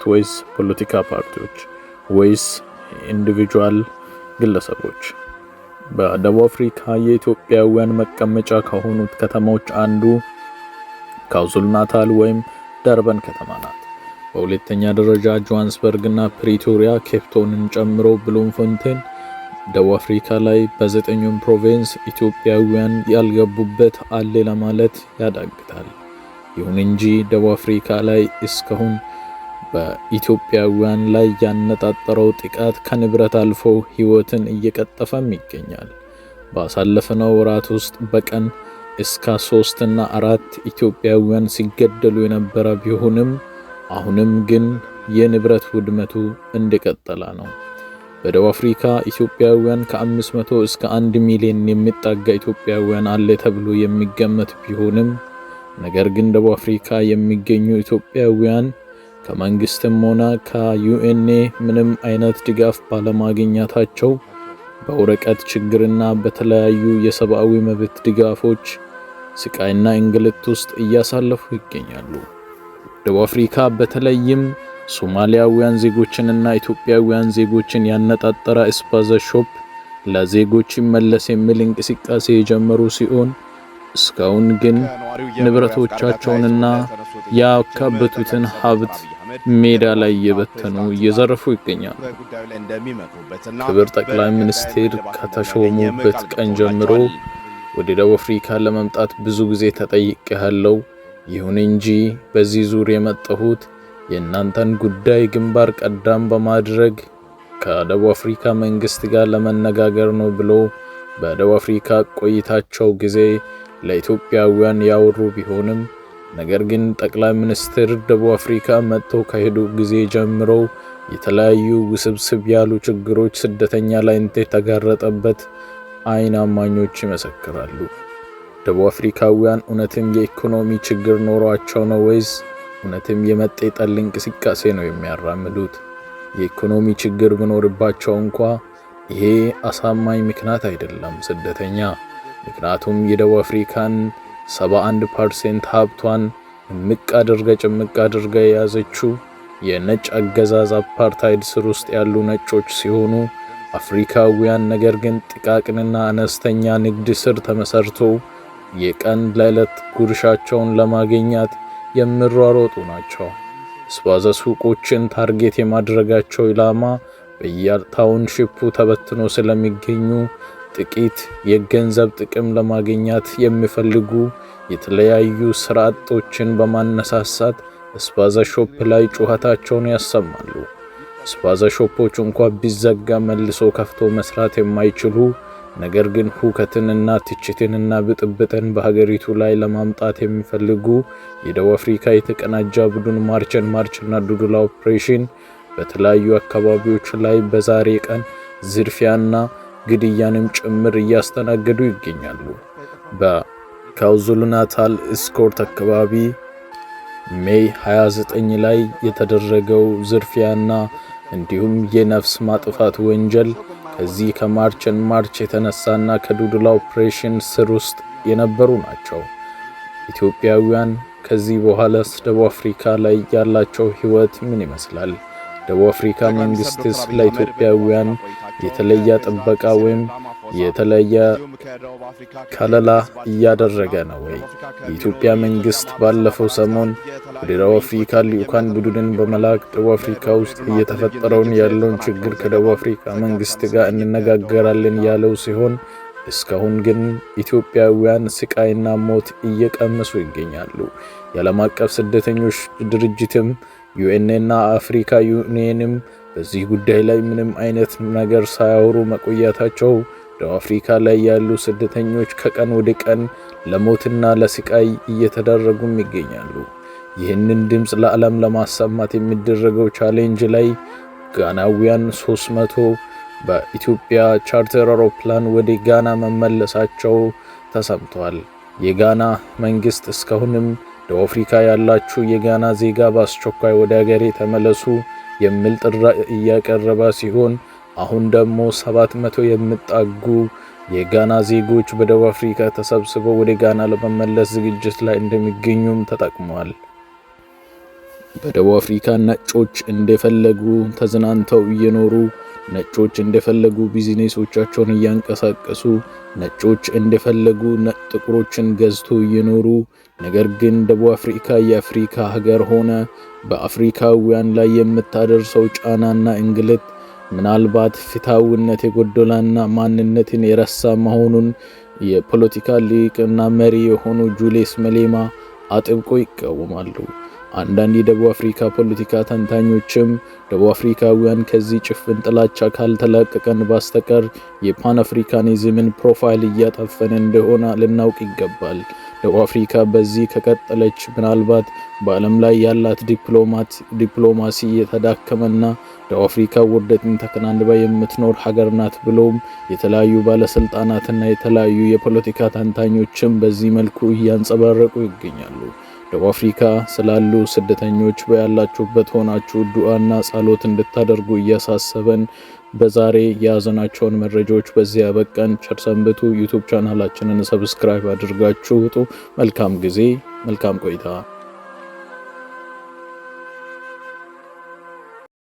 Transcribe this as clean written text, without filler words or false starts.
ወይስ ፖለቲካ ፓርቲዎች ወይስ individual ግለሰቦች? በደቡብ አፍሪካ የኢትዮጵያውያን መቀመጫ ከሆኑት ከተማዎች አንዱ ኳዙሉ ናታል ወይም ደርበን ከተማ ናት። በሁለተኛ ደረጃ ጆሃንስበርግ እና ፕሪቶሪያ፣ ኬፕታውንን ጨምሮ ብሉምፎንቴን። ደቡብ አፍሪካ ላይ በዘጠኙም province ኢትዮጵያውያን ያልገቡበት አለ ለማለት ያዳግታል። ይሁን እንጂ ደቡብ አፍሪካ ላይ እስካሁን በኢትዮጵያውያን ላይ ያነጣጠረው ጥቃት ከንብረት አልፎ ሕይወትን እየቀጠፈም ይገኛል። ባሳለፍነው ወራት ውስጥ በቀን እስከ 3 እና 4 ኢትዮጵያውያን ሲገደሉ የነበረ ቢሆንም አሁንም ግን የንብረት ውድመቱ እንደቀጠለ ነው። በደቡብ አፍሪካ ኢትዮጵያውያን ከ500 እስከ 1 ሚሊዮን የሚጠጋ ኢትዮጵያውያን አለ ተብሎ የሚገመት ቢሆንም፣ ነገር ግን ደቡብ አፍሪካ የሚገኙ ኢትዮጵያውያን ከመንግስትም ሆነ ከ UN ምንም አይነት ድጋፍ ባለማግኘታቸው በወረቀት ችግርና በተለያዩ የሰብአዊ መብት ድጋፎች ስቃይና እንግልት ውስጥ እያሳለፉ ይገኛሉ። ደቡብ አፍሪካ በተለይም ሶማሊያውያን ዜጎችንና ኢትዮጵያውያን ዜጎችን ያነጣጠረ spaza shop ለዜጎች ይመለስ የሚል እንቅስቃሴ የጀመሩ ሲሆን፣ እስካሁን ግን ንብረቶቻቸውንና ያካበቱትን ሀብት ሜዳ ላይ እየበተኑ እየዘረፉ ይገኛሉ። ክብር ጠቅላይ ሚኒስትር ከተሾሙበት ቀን ጀምሮ ወደ ደቡብ አፍሪካ ለመምጣት ብዙ ጊዜ ተጠይቄያለሁ። ይሁን እንጂ በዚህ ዙር የመጣሁት የእናንተን ጉዳይ ግንባር ቀደም በማድረግ ከደቡብ አፍሪካ መንግስት ጋር ለመነጋገር ነው ብሎ በደቡብ አፍሪካ ቆይታቸው ጊዜ ለኢትዮጵያውያን ያወሩ ቢሆንም፣ ነገር ግን ጠቅላይ ሚኒስትር ደቡብ አፍሪካ መጥተው ከሄዱ ጊዜ ጀምሮ የተለያዩ ውስብስብ ያሉ ችግሮች ስደተኛ ላይ እንደተጋረጠበት አይን እማኞች ይመሰክራሉ። ደቡብ አፍሪካውያን እውነትም የኢኮኖሚ ችግር ኖሯቸው ነው ወይስ እውነትም የመጤ ጠል እንቅስቃሴ ነው የሚያራምዱት? የኢኮኖሚ ችግር ቢኖርባቸው እንኳ ይሄ አሳማኝ ምክንያት አይደለም ስደተኛ። ምክንያቱም የደቡብ አፍሪካን 71% ሀብቷን እምቅ አድርጋ ጭምቅ አድርጋ የያዘችው የነጭ አገዛዝ አፓርታይድ ስር ውስጥ ያሉ ነጮች ሲሆኑ፣ አፍሪካውያን ነገር ግን ጥቃቅንና አነስተኛ ንግድ ስር ተመሰርቶ የቀን ለዕለት ጉርሻቸውን ለማግኘት የሚሯሯጡ ናቸው። Spaza ሱቆችን target የማድረጋቸው ኢላማ በየ township ኡ ተበትኖ ስለሚገኙ ጥቂት የገንዘብ ጥቅም ለማግኘት የሚፈልጉ የተለያዩ ስራ አጦችን በማነሳሳት spaza shop ላይ ጩኸታቸውን ያሰማሉ። Spaza shop ኦች እንኳ ቢዘጋ መልሶ ከፍቶ መስራት የማይችሉ፣ ነገር ግን ሁከትንና ትችትንና ብጥብጥን በሀገሪቱ ላይ ለማምጣት የሚፈልጉ የደቡብ አፍሪካ የተቀናጀ ቡድን March and March እና ዱዱላ ኦፕሬሽን በተለያዩ አካባቢዎች ላይ በዛሬ ቀን ዝርፊያና ግድያንም ጭምር እያስተናገዱ ይገኛሉ። በኳዙሉ ናታል ኤስኮርት አካባቢ May 29 ላይ የተደረገው ዝርፊያና እንዲሁም የነፍስ ማጥፋት ወንጀል ከዚህ ከ March and March የተነሳና ከዱዱላ ኦፕሬሽን ስር ውስጥ የነበሩ ናቸው። ኢትዮጵያውያን ከዚህ በኋላስ ደቡብ አፍሪካ ላይ ያላቸው ህይወት ምን ይመስላል? ደቡብ አፍሪካ መንግስትስ ለኢትዮጵያውያን የተለየ ጥበቃ ወይም የተለየ ከለላ እያደረገ ነው ወይ? የኢትዮጵያ መንግስት ባለፈው ሰሞን ወደ ደቡብ አፍሪካ ልዑካን ቡድንን በመላክ ደቡብ አፍሪካ ውስጥ እየተፈጠረውን ያለውን ችግር ከደቡብ አፍሪካ መንግስት ጋር እንነጋገራለን ያለው ሲሆን፣ እስካሁን ግን ኢትዮጵያውያን ስቃይና ሞት እየቀመሱ ይገኛሉ። የዓለም አቀፍ ስደተኞች ድርጅትም UN እና አፍሪካ ዩኒየንም በዚህ ጉዳይ ላይ ምንም አይነት ነገር ሳያወሩ መቆየታቸው ደቡብ አፍሪካ ላይ ያሉ ስደተኞች ከቀን ወደ ቀን ለሞትና ለስቃይ እየተዳረጉም ይገኛሉ። ይህንን ድምፅ ለዓለም ለማሰማት የሚደረገው challenge ላይ ጋናውያን 300 በኢትዮጵያ charter አውሮፕላን ወደ ጋና መመለሳቸው ተሰምቷል። የጋና መንግስት እስካሁንም ደቡብ አፍሪካ ያላችሁ የጋና ዜጋ በአስቸኳይ ወደ ሀገሬ ተመለሱ የሚል ጥሪ እያቀረበ ሲሆን፣ አሁን ደግሞ 700 የሚጠጉ የጋና ዜጎች በደቡብ አፍሪካ ተሰብስበው ወደ ጋና ለመመለስ ዝግጅት ላይ እንደሚገኙም ተጠቅሟል። በደቡብ አፍሪካ ነጮች እንደፈለጉ ተዝናንተው እየኖሩ፣ ነጮች እንደፈለጉ ቢዝነሶቻቸውን እያንቀሳቀሱ፣ ነጮች እንደፈለጉ ጥቁሮችን ገዝቶ እየኖሩ፣ ነገር ግን ደቡብ አፍሪካ የአፍሪካ ሀገር ሆነ በአፍሪካውያን ላይ የምታደርሰው ጫናና እንግልት ምናልባት ፍትሃዊነት የጎደለና ማንነትን የረሳ መሆኑን የፖለቲካ ሊቅና መሪ የሆኑ ጁሊየስ መሌማ አጥብቆ ይቃወማሉ። አንዳንድ የደቡብ አፍሪካ ፖለቲካ ተንታኞችም ደቡብ አፍሪካውያን ከዚህ ጭፍን ጥላቻ ካልተላቀቀን በስተቀር የፓን አፍሪካኒዝምን profile እያጠፈን እንደሆነ ልናውቅ ይገባል። ደቡብ አፍሪካ በዚህ ከቀጠለች ምናልባት በዓለም ላይ ያላት ዲፕሎማሲ የተዳከመና ደቡብ አፍሪካ ውርደትን ተከናንባ የምትኖር ሀገር ናት ብሎም የተለያዩ ባለስልጣናትና የተለያዩ የፖለቲካ ተንታኞችም በዚህ መልኩ እያንጸባረቁ ይገኛሉ። ደቡብ አፍሪካ ስላሉ ስደተኞች በያላችሁበት ሆናችሁ ዱዓና ጸሎት እንድታደርጉ እያሳሰበን በዛሬ የያዝናቸውን መረጃዎች በዚህ ያበቃን። ቸር ሰንብቱ። YouTube ቻናላችንን subscribe አድርጋችሁ ውጡ። መልካም ጊዜ፣ መልካም ቆይታ።